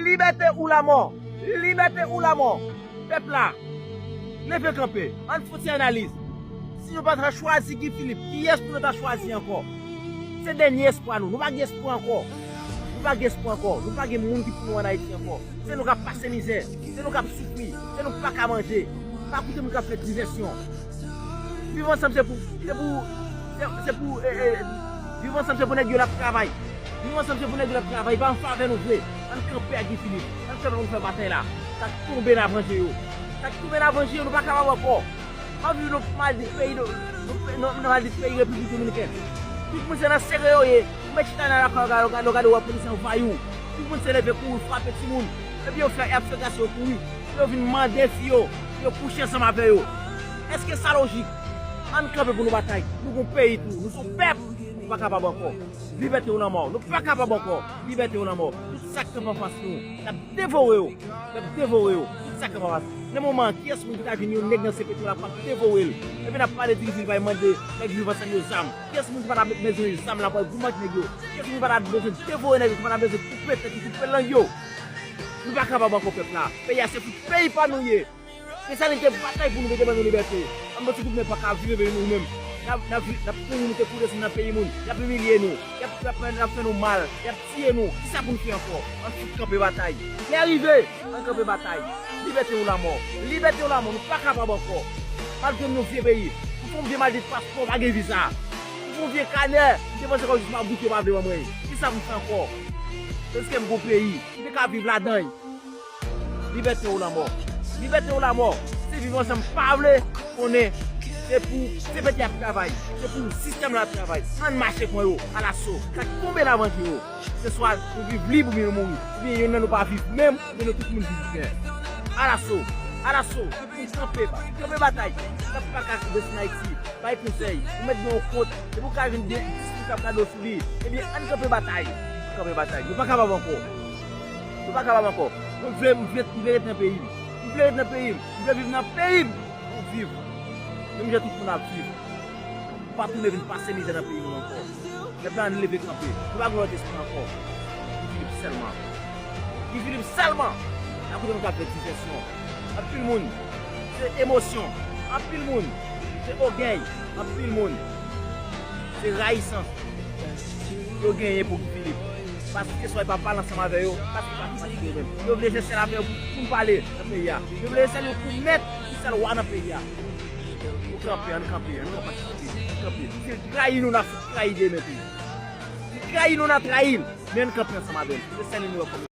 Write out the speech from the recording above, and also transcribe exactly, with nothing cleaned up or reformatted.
Libète ou lamò! Libète ou lamò! Pèp la, leve kanpe, ann fè yon ti analiz. Si nou pa ta chwazi Guy Philippe, kiyès pou nou ta chwazi ankò? Se dènye espwa nou. Nou pa gen espwa ankò. Nou pa gen espwa ankò. Nou pa gen moun ki pou nou ann Ayiti ankò. Se nou k ap pase mizè. Se nou k ap soufri. Se nou k pa ka manje. Pa koute moun k ap fè divèsyon. Viv ansanm se pou, se pou, se, se pou, eh, eh, viv ansanm se pou nèg yo l ap travay. Viv ansanm se pou nèg yo l ap travay. Pa an favè nou vre. Ann kanpe ak Guy Philippe. Ann kanpe pou nou fè batay la. Sa k tonbe n a vanje yo. Sa k tonbe n a vanje yo. Nou pa kapab ankò. M ap viv nan maldit peyi, nan, nan, nan maldit peyi Repiblik Dominikèn. Tout moun se nan sere yo ye. Ou mèt chita nan lakay, w gade, w gade, w gade, w ap polis anvayi w. Tout moun se leve kouri frape timoun. Epi yo fè, y ap fè gason yo kouri. Yo vin mande fi yo pou yo kouche ansanm avè yo. Èske sa lojik? Ann kanpe pou nou batay. Nou gon peyi tou. Nou se yon pèp. Nou pa kapab ankò. Libète ou lanmò. Nou pa kapab ankò. Libète ou lanmò. Tout sa k kanpe anfas nou, n ap devore yo. N ap devore yo. Tout sa k kanpe anfas. Nan moman an, kiyès moun ki ta jwenn yon nèg nan Sepetwa la p ap devore l? Epi n ap pale di Guy Philippe al mande nèg Viv Ansanm yo zam. Kiyès moun ki pa ta bezwen zam la pou al goumen ak nèg yo? Kiyès moun ki pa ta bezwen devore nèg yo, ki pa ta bezwen koupe tèt yo, koupe lang yo? Nou pa kapab ankò pèp la. Peyi a se pou peyi pa nou ye. Desalin te batay pou nou, te ban nou libète. Ann ba ti kout men pa ka viv epi nou menm. N ap, n ap, n ap kouri moute kouri desann nan peyi moun. Y ap imilye nou. Y ap, y ap, y ap fè nou mal. Y ap tiye nou. Kisa pou n fè ankò? Ann fout kanpe batay. Lè a rive. Ann kanpe batay. Libète ou lanmò. Libète ou lanmò. Nou pa kapab ankò. Malgre nou vye peyi. Ou fè yon vye maldit paspò, pa gen viza. Ou fè yon vye kanè, m te panse kòm jis m ap goute, yo pa vle ban mwen. Kisa pou m fè ankò? Èske m gon peyi? M te ka viv ladan l. Libète ou lanmò. Libète ou lanmò. Si Viv Ansanm pa vle konnen se pou C P T ap travay, se pou sistèm la ap travay, ann mache pran yo alaso. Sa k tonbe n a vanje yo. Se swa nou viv lib oubyen nou mouri. Oubyen yonn nan nou pa viv menm, oubyen nou tout moun viv byen. Alaso. Alaso. Tout moun kanpe, kanpe batay. Sa pa ka desann Ayiti. Bay konsèy. Ou mèt gen yon kont. Depi w ka jwenn de dis moun k ap gade w sou li, ebyen, ann kanpe batay. Kanpe batay. Nou pa kapab ankò. Nou pa kapab ankò. Mwen vle, m vle, m vle ret nan peyi m. M vle ret nan peyi m. M vle viv nan peyi m. Pou viv. Menm jan tout moun ap viv. Pa tounen vin pase mizè nan peyi nou ankò. Pèp la, ann leve kanpe. Nou pa gen lòt espwa ankò. Guy Philippe sèlman. Guy Philippe sèlman. N ap koute moun k ap fè divèsyon. Anpil moun, se emosyon. Anpil moun, se ògèy. Anpil moun, se rayisans yo genyen pou Guy Philippe. Paske swa yo pa pale ansanm avè yo, paske yo pa fatige yo menm. Yo vle se sèl afè yo pou, pou n pale nan peyi a. Yo vle se sèl yo pou mèt, pou sèl wa nan peyi a. Pou kanpe, ann kanpe, ann kanpe, ann kanpe. Si l trayi nou, n ap fout trayi demen tou. Si l trayi nou, n a trayi l. Men ann kanpe ansanm avè l. Se sèl li nou wè kòm